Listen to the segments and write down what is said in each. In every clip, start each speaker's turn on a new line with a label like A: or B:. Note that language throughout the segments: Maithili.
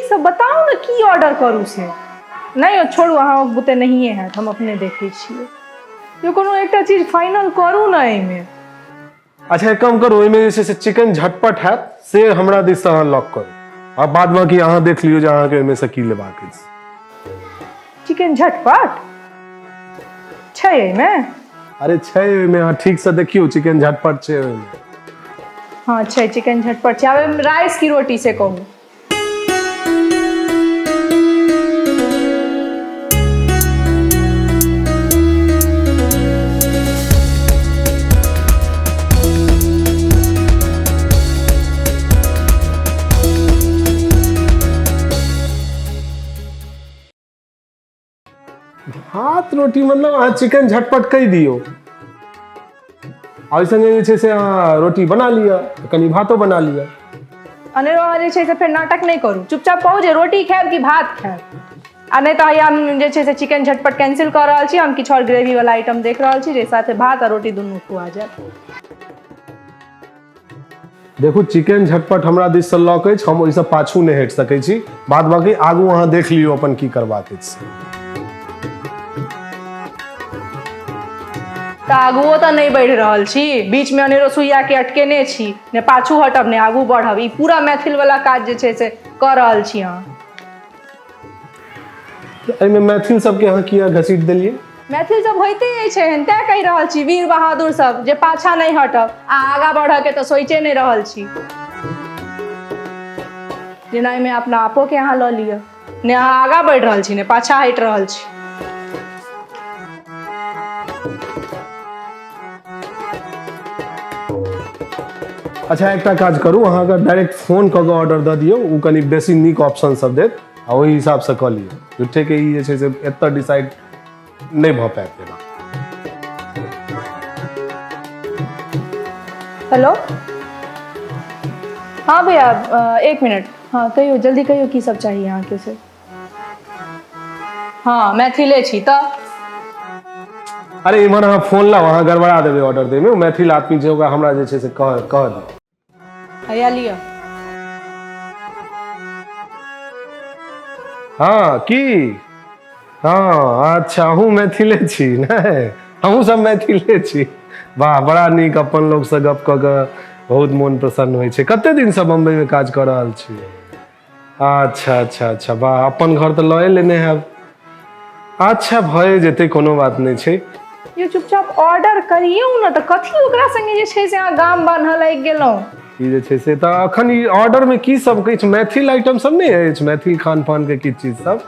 A: जल्दीसँ बताउ ने की ऑर्डर करू से। नहि यौ छोड़ू, अहाँ बुते नहिए हैत, हम अपने देखै छियै। यौ कोनो एकटा चीज फाइनल करू ने एहिमे।
B: अच्छा एक काम करू, ओहिमे जे छै से चिकन झटपट हैत, से हमरा दिससँ अहाँ लॉक करू, आ बाद बाकी अहाँ देख लियौ जे अहाँके ओहिमे की लेबाक अछि।
A: चिकन झटपट छै एहिमे?
B: अरे छै ओहिमे, अहाँ ठीकसँ देखियौ, चिकन झटपट छै ओहिमे।
A: हँ छै, चिकन झटपट छै। आब एहिमे राइस की रोटी से कहू।
B: भात रोटी मतलब अहाँ चिकन झटपट कहि दियौ, आ ओहि संगे जे छै से अहाँ रोटी बना लिअ, कनि भातो बना लिअ।
A: अनेरो अहाँ जे छै से फेर नाटक नहि करू, चुपचाप कहू जे रोटी खायब कि भात खायब। आ नहि तऽ हम जे छै से चिकन झटपट कैंसिल कऽ रहल छी, हम किछु आओर ग्रेवी वाला आइटम देख रहल छी जे साथे भात आ रोटी दुनू खुआ जायत।
B: देखू, चिकन झटपट हमरा दिससँ लॉक अछि, हम ओहिसँ पाछू नहि हटि सकै छी। बाद बाकी आगू अहाँ देख लियौ अपन की करबाक अछि से।
A: तऽ आगुओ तऽ नहि बढ़ि रहल छी, बीचमे अनेरो सुइयाके अटकेने छी, ने पाछू हटब ने आगू बढ़ब। ई पूरा मैथिल वाला काज जे छै से कऽ रहल छी अहाँ।
B: एहिमे मैथिल सबके अहाँ किया घसीट देलियै?
A: मैथिल सब होइते अछि एहन, तैं कहि रहल छी वीर बहादुर सब जे पाछा नहि हटब, आ आगाँ बढ़ऽके तऽ सोचे नहि रहल छी। जेना एहिमे अपना आपोके अहाँ लऽ लिअ, ने अहाँ आगाँ बढ़ि रहल छी ने पाछा हटि रहल छी।
B: अच्छा एकटा काज करू, अहाँ अगर डायरेक्ट फोन कऽ कऽ ऑर्डर दऽ दियौ, ओ कनि बेसी नीक ऑप्शन सब देत, आ ओहि हिसाबसँ कऽ लियौ। झूठेके ई जे छै से एतऽ डिसाइड नहि भऽ पायत एना।
A: हेलो, हाँ भैया, एक मिनट। हाँ कहियौ, जल्दी कहियौ की सब चाही अहाँके से। हाँ मैथिले छी तऽ।
B: अरे इम्हर अहाँ फोन लाउ, अहाँ गड़बड़ा देबै ऑर्डर दैमे। ओ मैथिल आदमी छै, ओकरा हमरा जे छै से कह कह दियौ।
A: हैया लिअ।
B: हाँ की, हाँ अच्छा अहूँ मैथिले छी? नहि, हमहूँ सब मैथिले छी। वाह, बड़ा नीक, अपन लोकसँ गप कऽ कऽ बहुत मोन प्रसन्न होइ छै। कते दिनसँ बम्बईमे काज कऽ रहल छी? अच्छा अच्छा अच्छा, वाह, अपन घर तऽ लए लेने हैब। अच्छा भए जेतै, कोनो बात नहि छै।
A: यो चुपचाप ऑर्डर करियौ ने, तऽ कथी ओकरा संगे जे छै से अहाँ गाम बान्हऽ लागि गेलहुँ?
B: ई जे छै से तऽ अखन ई ऑर्डरमे की सब किछु मैथिल आइटम सब नहि अछि? मैथिल खान पान के किछु चीज सब?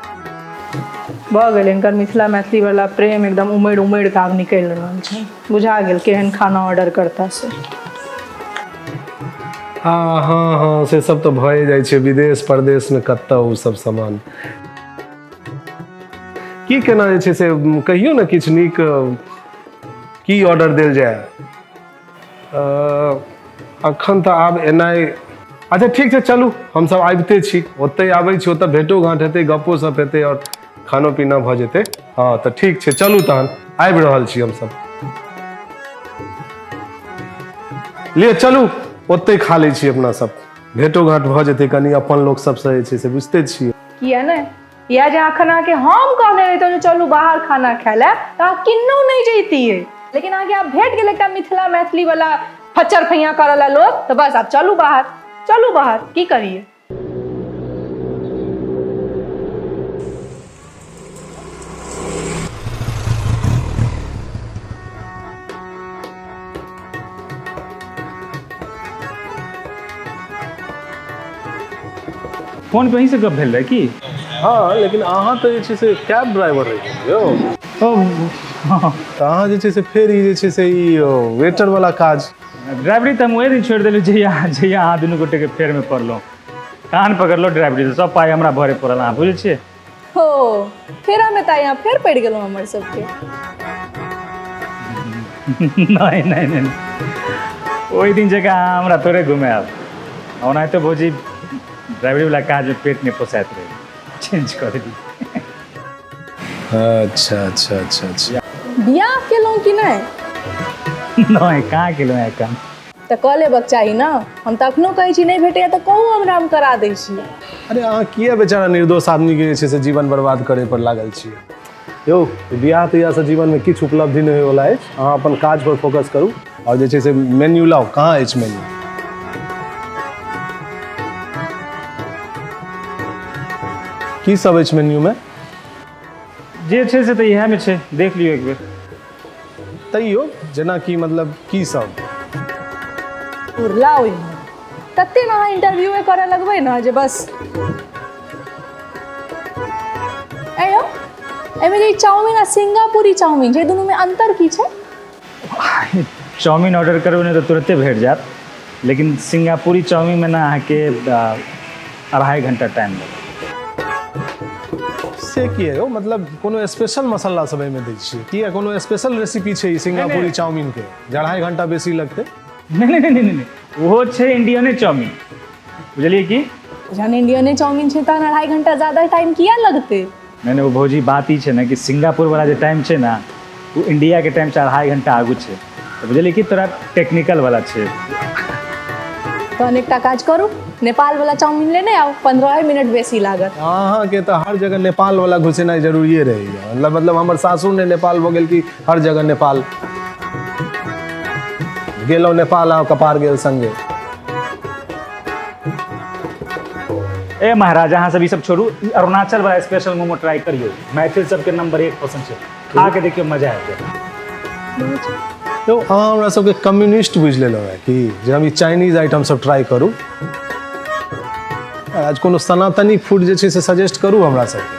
A: भऽ गेल, हिनकर मिथिला मैथिली वाला प्रेम एकदम उमड़ि उमड़ि कऽ आब निकलि रहल छै। बुझा गेल केहन खाना ऑर्डर करता से।
B: हँ हँ हँ, से सब तऽ भए जाइ छै विदेश परदेशमे, कतऽ ओ सब सामान की केना जे छै से कहियौ ने, किछु नीक की ऑर्डर देल जाय अखन तऽ आब एनाइ। अच्छा ठीक छै, चलू हमसब आबिते छी, ओतहि आबै छी, ओतऽ भेटो घाँट हेतै, गप्पो सप हेतै आओर खानो पीना भऽ जेतै। हँ तऽ ठीक छै, चलू तहन आबि रहल छी हमसब। लिअ चलू, ओतहि खा लै छी अपना सब, भेटो घाट भऽ जेतै कनि अपन लोक सबसँ जे छै से बुझिते छियै।
A: किया नहि, इएह जे अखन अहाँके हम कहने रहितहुँ जे चलू बाहर खाना खाय लए तऽ अहाँ किन्नहुँ नहि जैतियै, लेकिन अहाँके आब भेट गेल एकटा मिथिला मैथिली वाला फच्चर फैया करऽ लए लोक, तऽ बस आब चलू बाहर, चलू बाहर, की करियै।
C: फोन पे अहीं से गप भेल रहै की?
B: हँ, लेकिन अहाँ तऽ जे छै से कैब ड्राइवर रहियै यौ।
C: ओ हँ।
B: तऽ अहाँ जे छै से फेर ई जे छै से ई वेटर वाला काज?
C: ड्राइवरी तऽ हम ओहि दिन छोड़ि देलहुँ जहिया जहिया अहाँ दुनू गोटेके फेरमे पड़लहुँ, कान पकड़लहुँ ड्राइवरी से, सब पाइ हमरा भरे पड़ल, अहाँ बुझै छियै?
A: हो फेरामे तऽ यहाँ फेर पड़ि गेलहुँ हमर सबके।
C: नहि नहि नहि, ओहि दिन जकाँ अहाँ हमरा थोड़े घुमायब। ओनाहितो भौजी ड्राइवरीवला काजमे पेट नहि पोसाइत रहै, चेंज कऽ देली।
B: अच्छा अच्छा अच्छा अच्छा।
A: बियाह केलहुँ कि नहि?
C: नहि, कहाँ केलहुँ एखन।
A: तऽ कऽ लेबक चाही ने। हम तऽ अखनो कहै छी, नहि भेटैया तऽ कहू, हमरा, हम करा दै छी।
B: अरे, अहाँ किए बेचारा निर्दोष आदमीके जे छै से जीवन बर्बाद करे पर लागल छियै यौ? बियाह तियाहसँ जीवनमे किछु उपलब्धि नहि होइवला अछि। अहाँ अपन काज पर फोकस करू आओर जे छै से मेन्यू लाउ। कहाँ अछि मेन्यू? की सब अछि मेन्यूमे?
C: जे छै से तऽ इएहमे छै, देख लियौ एक बेर।
B: तैयो जेनाकि मतलब की सब?
A: उड़ला ओहिमे तते ने अहाँ इंटरव्यूए करऽ लगबै ने जे बस। ए यौ, एहिमे जे ई चाउमिन आ सिंगापुरी चाउमिन छै, दुनूमे अंतर की छै?
C: चाउमिन ऑर्डर करबै ने तऽ तुरन्ते भेट जायत, लेकिन सिंगापुरी चाउमिनमे ने अहाँके 2.5 घंटा टाइम लगत।
B: से किए यौ? मतलब कोनो स्पेशल मसाला सब एहिमे दै छियै? किया, कोनो स्पेशल रेसिपी छै ई सिंगापुरी
C: नहि।
B: चाउमिनके जे 2.5 घंटा बेसी लगतै?
C: नहि नहि नहि नहि नहि, ओहो छै इंडियने चाउमिन, बुझलियै की?
A: जहन इंडियने चाउमिन छै तहन 2.5 घंटा ज्यादा टाइम किया लगतै?
C: नहि नहि, ओ भौजी, बात ई छै ने कि सिंगापुरवला जे टाइम छै ने, ओ इंडियाके टाइमसँ 2.5 घंटा आगू छै, तऽ बुझलियै कि तोरा टेक्निकलवला छै।
A: तहन एकटा काज करू, नेपालवला चाउमिन लेने आउ, 15 मिनट बेसी लागत।
B: अहाँके तऽ हर जगह नेपालवला घुसेनाइ जरूरिए रहैए। मतलब हमर सासुर ने नेपाल भऽ गेल कि हर जगह नेपाल गेलहुँ, नेपाल आउ कपार गेल संगे।
C: ए महाराज, अहाँ सब ई सब छोड़ू, ई अरुणाचल वाला स्पेशल मोमो ट्राई करियौ। मैथिल सबके नंबर एक पसंद छै। खा के देखियौ, मजा आबि जायत।
B: यौ, अहाँ हमरा सबके कम्युनिस्ट बुझि लेलहुँ हेँ कि जे हम ई चाइनीज आइटम सब ट्राई करू? आज कोनो सनातनी फूड जे छै से सजेस्ट करू हमरा सबके।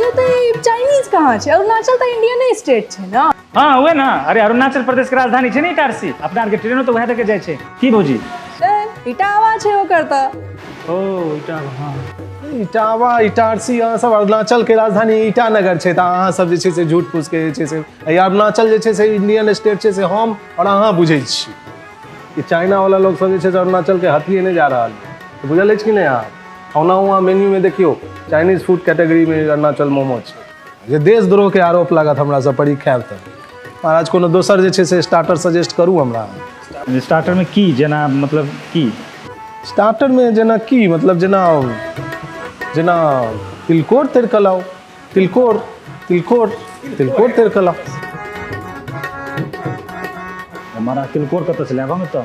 A: ये तऽ ई चाइनीज कहाँ छै? अरुणाचल तऽ इंडियने स्टेट छै ने।
C: हाँ, उहे ना। अरे, अरुणाचल प्रदेश के राजधानी छै ने इटारसी। अपना आरके ट्रेनो तऽ वएह दके जाइ छै की भौजी?
A: ए, इटावा छै ओकर तऽ।
C: ओ इटावा, हाँ।
B: इटावा, इटारसी, अहाँ सब अरुणाचल के राजधानी ईटानगर छै तऽ अहाँ सब जे छै से झूठ फूस के जे छै से ई अरुणाचल जे छै से इंडियन स्टेट छै से हम आओर अहाँ बुझै छी। ई चाइना वाला लोग सब जे छै से अरुणाचल के हथिये नहि जा रहल है। बुझल अछि कि नहि अहाँ? ओना वहाँ मेन्यू में देखियौ, चाइनीज फूड कैटेगरी में अरुणाचल मोमो छै, जे देशद्रोह के आरोप लागत हमरा सब पर ई खायब तऽ। महाराज, कोनो दोसर जे छै से स्टार्टर सजेस्ट करू हमरा।
C: स्टार्टर में की जेना मतलब की?
B: स्टार्टरमे जेना की मतलब, जेना जेना तिलकोर तरि कऽ लाउ। तिलकोर, तिलकोर, तिलकोर तरि कऽ लाउ।
C: महाराज, तिलकोर कतऽ से लायब हम तऽ?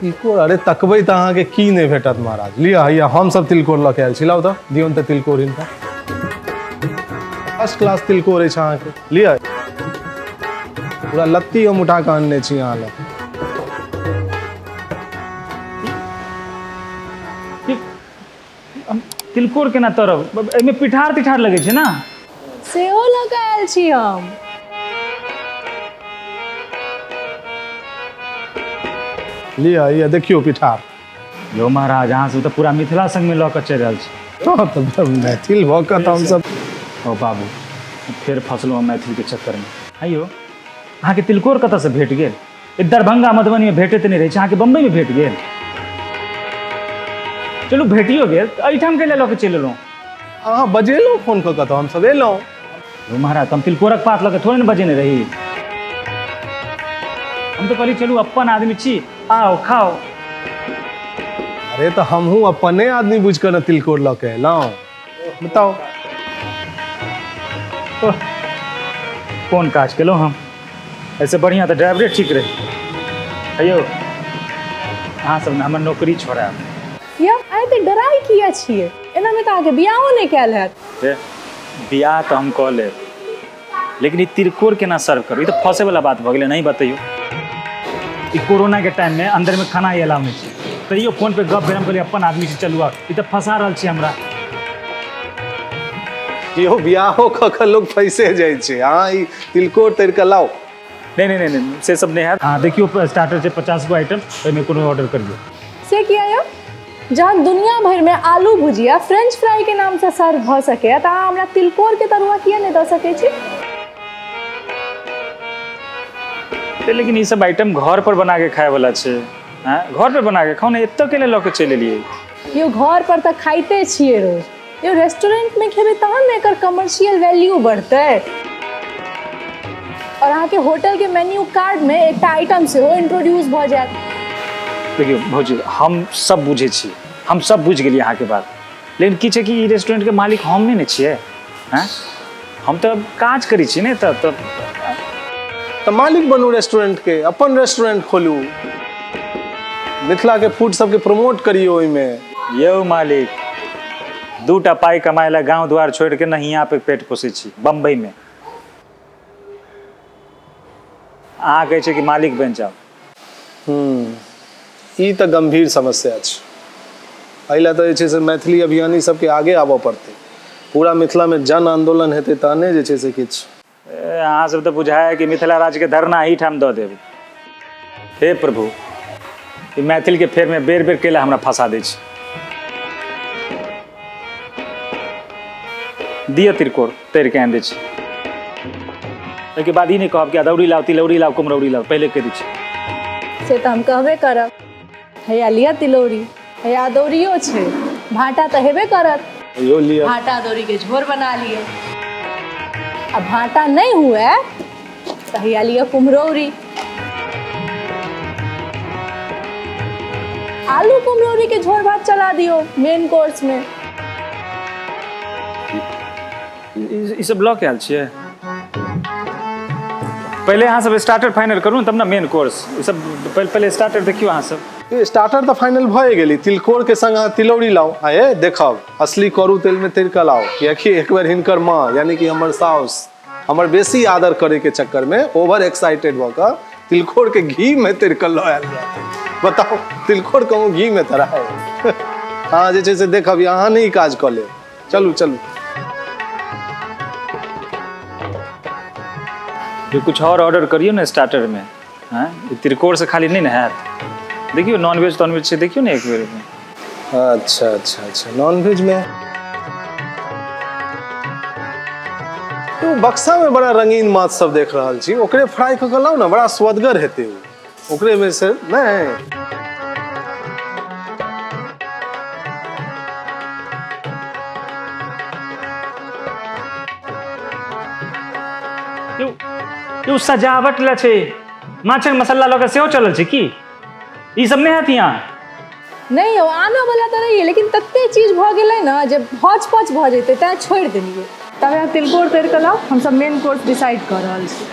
B: तिलकोर, अरे तकबै तऽ अहाँके की नहि भेटत महाराज। लिअ, हैया हमसभ तिलकोर लऽ के आयल छी। लाउ तऽ, दियौन तऽ तिलकोर हिनका। फर्स्ट क्लास तिलकोर अछि अहाँके। लिअ, पूरा लत्ती हम उठा कऽ अनने छी अहाँ लए।
C: हम तिलकोर केना तरब? एहिमे पिठार तिठार लगै छै ने?
A: सेहो लऽ कऽ आयल छी हम।
B: लिअ, हैया देखियौ पिठार।
C: यौ महाराज, अहाँ सब तऽ पूरा मिथिला संगमे लऽ कऽ चलि रहल छी।
B: हँ तऽ मैथिल भऽ कऽ तऽ हमसभ
C: ओ बाबू, फेर फसलहुँ हम मैथिलके चक्करमे। आइयो अहाँके तिलकोर कतऽसँ भेट गेल? ई दरभंगा मधुबनीमे भेटैत नहि रहै छै, अहाँके बम्बईमे भेट गेल। चलू, भेटियो गेल तऽ एहिठाम कैला लऽ कऽ चलि एलहुँ?
B: अहाँ बजेलहुँ फोन कऽ कऽ तऽ हमसभ एलहुँ।
C: यौ महाराज, तऽ हम तिलकोरक पात लऽ कऽ थोड़े ने बजेने रही। हम तऽ कहली चलू, अपन आदमी छी, आउ खाउ।
B: अरे, तऽ हमहूँ अपने आदमी बुझि कऽ ने तिलकोर लऽ के एलहुँ, बताउ।
C: ओह, कोन काज केलहुँ हम? एहिसँ बढ़िआँ तऽ ड्राइवरे ठीक रही। हेयौ, अहाँ सब ने हमर नौकरी छोड़ायब।
A: यौ, आइ तऽ डराइ किया छियै? एनामे तऽ अहाँके बियाहो नहि कयल हैत।
C: रे, बियाह तऽ हम कऽ लेब, लेकिन ई तिलकोर केना सर्व करू? ई तऽ फंसैवला बात भऽ गेलै। नहीं बतैयौ, ई कोरोनाके टाइममे अन्दरमे खाना ही अलाउ नहि छै, तैयो फोन पे गप भेल, हम कहलियै अपन आदमी छै, चलू आउ। ई तऽ फंसा रहल छी हमरा।
B: यौ, बियाहो कऽ कऽ लोक फंसे जाइ छै। अहाँ ई तिलकोर तरि कऽ लाउ।
C: नहि नहि नहि नहि, से सब नहि हैत। अहाँ देखियौ, स्टार्टर छै 50 गो आइटम, ओहिमे कोनो ऑर्डर करियौ।
A: से किया यौ? जहन दुनिया भरिमे आलू भुजिया फ्रेंच फ्राई के नामसँ सर्व भऽ सकैए तऽ अहाँ हमरा तिलकोरके तरुआ किया नहि दऽ सकै छी?
C: तऽ लेकिन ई सब आइटम घर पर बना के खाय वाला छै। आँय, घर पर बना के खाउ ने, एतऽ के लऽ के चलि एलियै?
A: यौ, घर पर तऽ खाइते छियै रोज। यौ, रेस्टोरेंटमे खेबै तहन ने एकर कमर्शियल वैल्यू बढ़तै। आओर अहाँके होटलके मेन्यू कार्डमे एकटा आइटम सेहो इंट्रोड्यूस भऽ जायत।
C: देखियौ भौजी, हम सब बुझै छी, हम सब बुझि गेलियै अहाँके बात, लेकिन की छै कि ई रेस्टोरेंटके मालिक हम नहि ने छियै। आँय, हम तऽ काज करै छी ने। तऽ तऽ
B: तऽ मालिक बनू रेस्टोरेंटके, अपन रेस्टोरेंट खोलू, मिथिलाके फूड सबके प्रमोट करियौ ओहिमे।
C: यौ मालिक, 2टा पाइ कमाइ लए गाँव द्वार छोड़ि के ने हियाँ पे पेट पोसै छी बम्बईमे। अहाँ कहै छै कि मालिक बनि जाउ।
B: ई तऽ गम्भीर समस्या छै। एहि लए तऽ जे छै से मैथिली अभियानी सबके आगे आबऽ पड़तै। पूरा मिथिलामे जन आन्दोलन हेतै तहने जे छै से किछु।
C: अहाँ सब तऽ बुझाय कि मिथिला राज्यके धरना एहिठाम दऽ देब। हे प्रभु, ई मैथिलके फेरमे बेर बेर कैला हमरा फंसा दै छै। दिअ तिरकोर तैर के आनि दै छी। ओहिके बाद ई नहि कहब कि अदौरी लाउ, तिलौरी लाउ, कुम्हरौरी लाउ, पहिले कहि दै छी।
A: से तऽ हम कहबे करब। हैया लिअ तिलौरी, हैया अदौरियो छै, भाटा तऽ हेबे करत।
B: इहो लिअ।
A: भाटा अदौरी के झोर बना लिअ। आ भाटा नहि हुए तऽ हैया लिअ कुम्हरौरी। आलू कुम्हरौरी के झोर भात चला दियौ मेन कोर्स में।
C: ई सब लऽ के आयल छियै? पहिले अहाँ सब स्टार्टर फाइनल करू ने, तब ने मेन कोर्स। ई सब पहिले स्टार्टर देखियौ अहाँ सब।
B: स्टार्टर तऽ फाइनल भए गेलै। तिलकोर के संग अहाँ तिलौरी लाउ। आ ए देखब असली करू तेल में तर कऽ लाउ, कियाकि एक बेर हिनकर माँ यानी कि हमर साउस हमर बेसी आदर करे के चक्कर में ओवर एक्साइटेड भऽ कऽ तिलकोर के घी में तर कऽ लऽ आयल रहथिन। बताउ, तिलकोर कहूँ घी में तराय? अहाँ जे छै से देखब, अहाँ नहि ई काज कऽ लेब। चलू चलू।
C: जो कुछ और ऑर्डर करियौ ने स्टार्टर में। हाँ, ई तिलकोर से खाली नहीं ने हैत। देखियौ नॉनवेज तॉनवेज छै, देखियौ ने एक बेर में।
B: अच्छा अच्छा अच्छा, नॉनवेज में तो बक्सा में बड़ा रंगीन माछ सब देख रहल छी, ओकरे फ्राई कऽ के लाउ ने, बड़ा स्वदगर हेतै ओ। ओकरे में से नहि।
C: यौ सजावट लए छै, माछक मसाला लऽ कऽ सेहो चलल छै की? ई सब नहि हैत यहाँ?
A: नहि यौ, आनऽ वाला तऽ रहियै, लेकिन तते चीज भऽ गेलै ने जे हौच पौच भऽ जेतै, तैं छोड़ि देलियै। तब अहाँ तिलकोर तरि कऽ लाउ, हमसब मेन कोर्स डिसाइड कऽ रहल छी।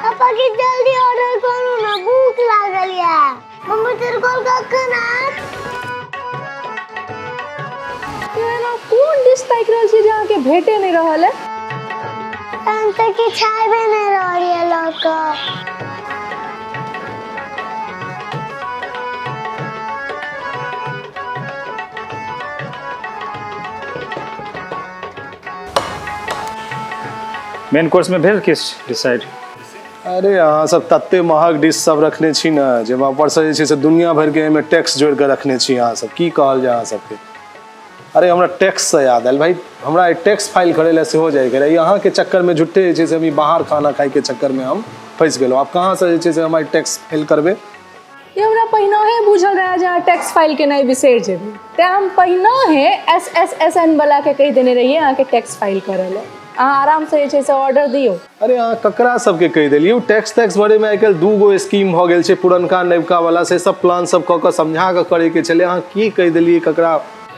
D: पापा के जल्दी ऑर्डर करू ना, भूख लागल या। मम्मी तिलकोर कखन आयत?
A: एना कोन डिश ताकि रहल छी जे अहाँके भेटे नहि रहल है?
D: तहन तऽ किछु आबे नहि रहल यऽ लऽ कऽ।
C: मेन कोर्स में भेल किछु डिसाइड?
B: अरे अहाँ सब तते महग डिश सब रखने छी ने, जाहिमे ऊपरसँ जे छै से दुनिया भरिके एहिमे टैक्स जोड़ि कऽ रखने छी अहाँ सब। की कहल जाय अहाँ सबके। अरे हमरा टैक्ससँ याद आयल भाई, हमरा टैक्स फाइल करै लए सेहो जाइके रहै। अहाँके चक्करमे झूठे जे छै से हम ई बाहर खाना खाइके चक्करमे हम फँसि गेलहुँ। आब कहाँसँ जे छै से हम आइ टैक्स फाइल करबै?
A: ई हमरा पहिनहे बुझल रहै जे अहाँ टैक्स फाइल केनाइ बिसरि जेबै, तेँ हम पहिनहे एस एस एस एन वलाके कहि देने रहियै अहाँके टैक्स फाइल करऽ लए। अहाँ आरामसँ जे छै से ऑर्डर दियौ।
B: अरे अहाँ ककरा सबके कहि देलियै? टैक्स तैक्स भरैमे आइ काल्हि 2 गो स्कीम भऽ गेल छै, पुरनका नवका वाला, से सब प्लान सब कऽ कऽ समझा कऽ करैके छलै। अहाँ की कहि देलियै ककरा?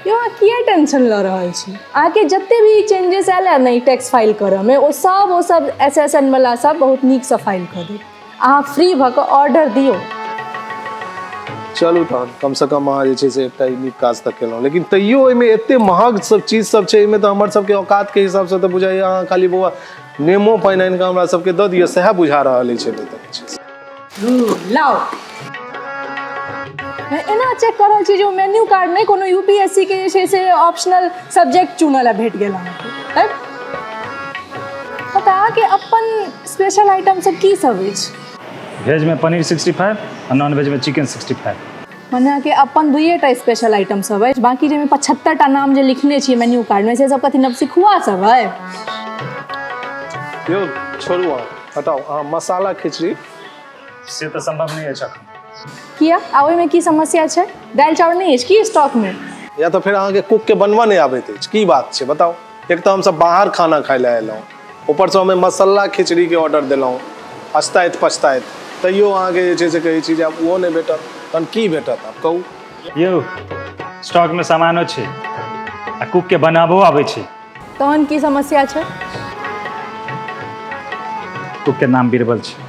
A: यौ, अहाँ किया टेंशन लऽ रहल छी? अहाँके जते भी चेंजेस आयल है ने टैक्स फाइल करऽमे, ओ सब एस एस एन वला सब बहुत नीकसँ फाइल कऽ देत। अहाँ फ्री भऽ कऽ ऑर्डर दियौ।
B: चलू तहन कमसँ कम अहाँ जे छै से एकटा ई नीक काज तऽ केलहुँ, लेकिन तैयो ओहिमे एते महग सब चीज सब छै एहिमे, तऽ हमर सबके औकातके हिसाबसँ तऽ बुझाइए अहाँ खाली बौआ नेमो पानि आनि कऽ हमरा सबके दऽ दिअ, सएह बुझा रहल अछि। नहि तऽ जे छै से।
A: लाउ, एना चेक कऽ रहल छी जे ओ मेन्यू कार्ड नहि कोनो यूपीएससी के जे छै से ऑप्शनल सब्जेक्ट चुनऽ लए भेट गेल अहाँके। आँय? तऽ अहाँके अपन स्पेशल आइटम सब की सब अछि?
C: भेजमे पनीर 65 आ नॉन वेजमे चिकन 65।
A: मने अहाँके अपन दुइए टा स्पेशल आइटम सब अछि, बाँकी जाहिमे 75 टा नाम जे लिखने छियै मेन्यू कार्डमे, से सब कथी नवसिखुआ सब अइ?
B: यौ छोड़ू, अहाँ हटाउ, अहाँ मसाला खिचड़ी
C: से तऽ संभव नहि अछि अखन।
A: किया आ ओहिमे की समस्या छै? दालि चाउर नहि अछि की स्टॉकमे?
B: या तऽ फेर अहाँके कुकके बनबऽ नहि आबैत अछि, की बात छै बताउ? एक तऽ हमसब बाहर खाना खाइ लए एलहुँ, ऊपरसँ ओहिमे मसाला खिचड़ीके ऑर्डर देलहुँ पछताइत पछताइत, तैयो अहाँके जे छै से कहै छी जे आब ओहो नहि भेटत, तहन की भेटत आब कहू?
C: यौ, स्टॉकमे सामानो छै आ कुकके बनाबो आबै छै।
A: तहन की समस्या छै?
C: कुकके नाम बीरबल छै।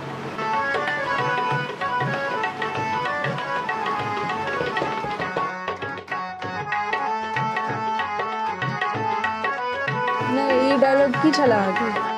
A: नहि, ई डायलॉग की छलै अहाँके?